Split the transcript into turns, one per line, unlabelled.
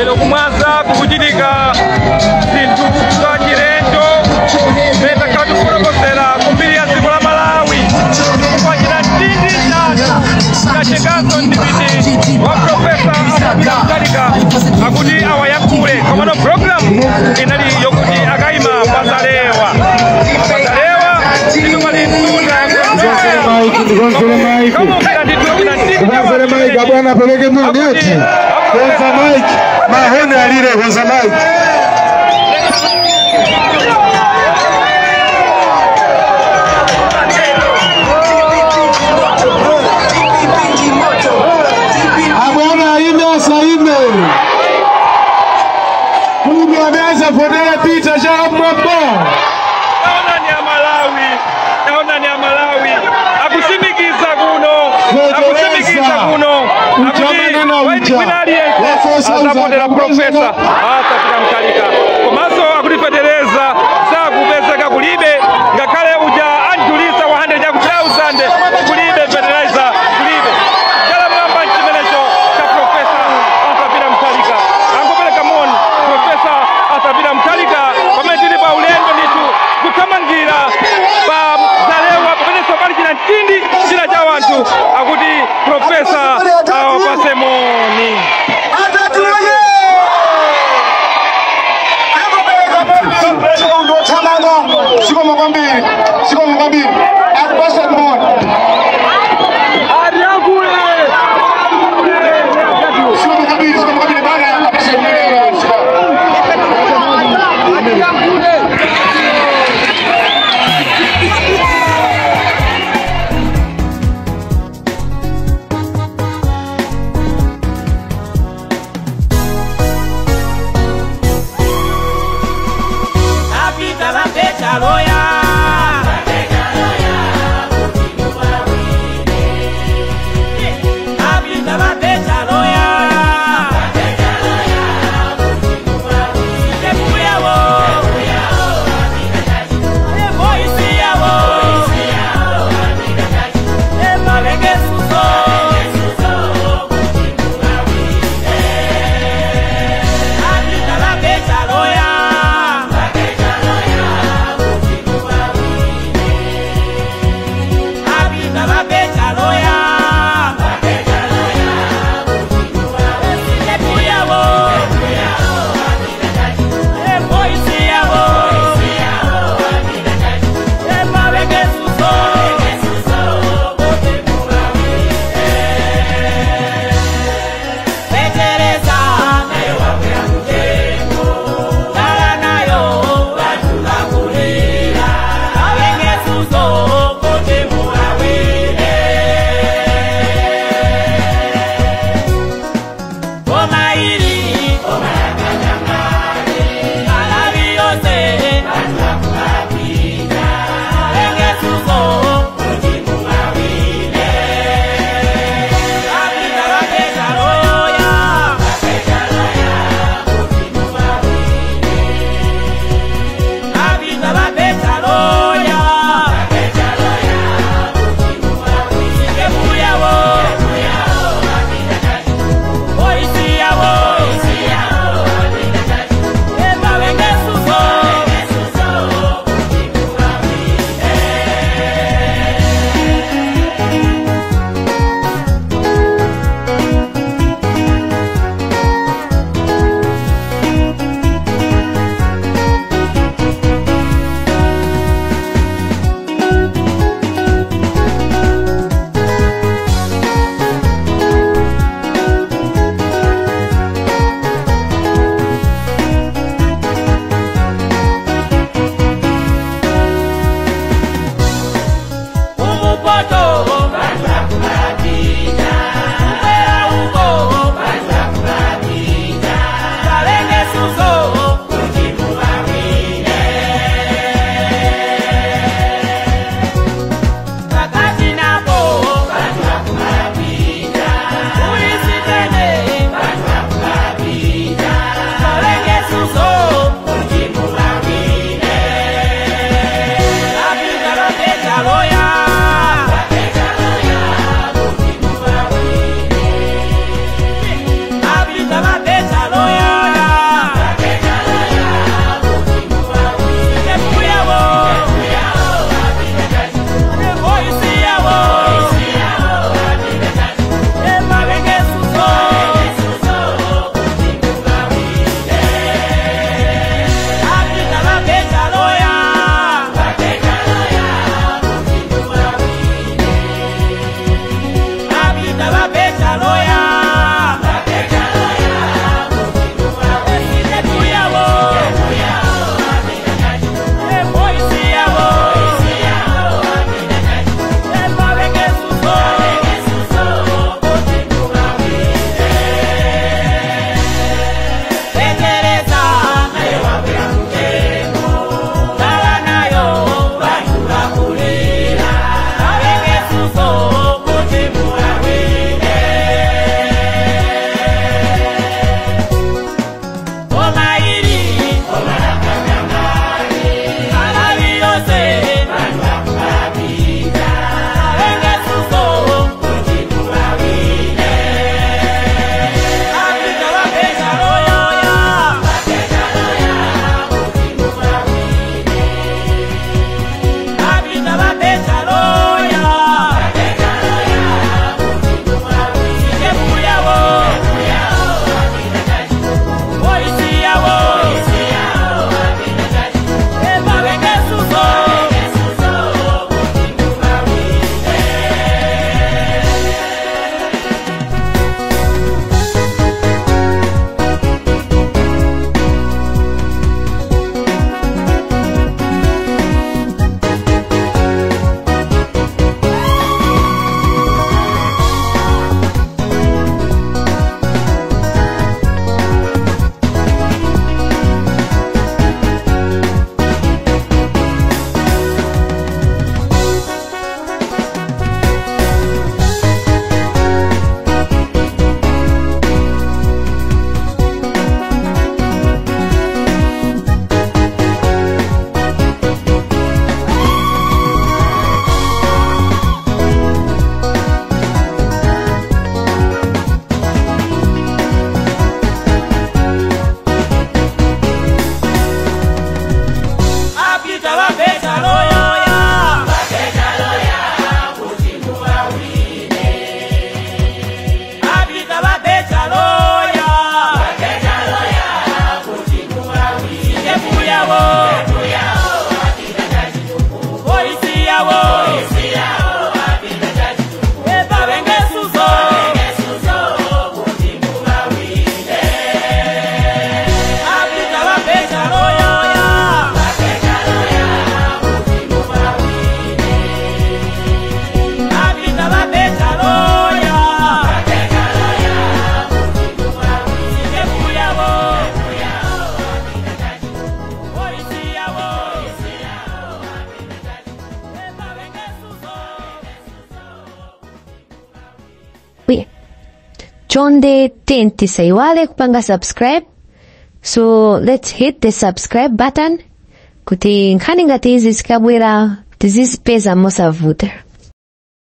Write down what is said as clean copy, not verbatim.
Lero kumwaza kukuchitika zinthu za chilendo peta khati kufotokozera kumbiri ya dziko la Malawi kwachita mtindi chathu chachekanso ndipiti wa Profesa Mutharika akuti awayankhule, komano program inali yokuti akayima pazalewa pazalewa
Ndikonzere mic abwana apeleke mneti. Konza mic mahone alire konza mic. Abwana aime asaime. Mungu ameanza fodera pita cha mwamba.
Naona ni Malawi, naona ni Malawi. Akusimikiza kuno, akusimikiza kuno. Azapotera Profesa Arthur Mutharika. Komanso akutipetereza sakupezeka kulibe ngakhale uja antulisa 100,000 kulibe fertilizer kulibe. Chala mwamba chimenecho cha Profesa Arthur Mutharika. Angopereka moni Profesa Arthur Mutharika pamene tili pa ulendo ndithu kuthamangira pa Zalewa pamenenso pali china mtindi china cha wanthu akuti Profesa awapase moni.
Sikomo kwambiri akupasa moni. Sikomo kwambiri bana apase moni.
Lawyer. Chonde tisaiwale kupanga subscribe. So let's hit the subscribe button kuti nkhani ngati izi zikabwera tizizipeza mosavuta.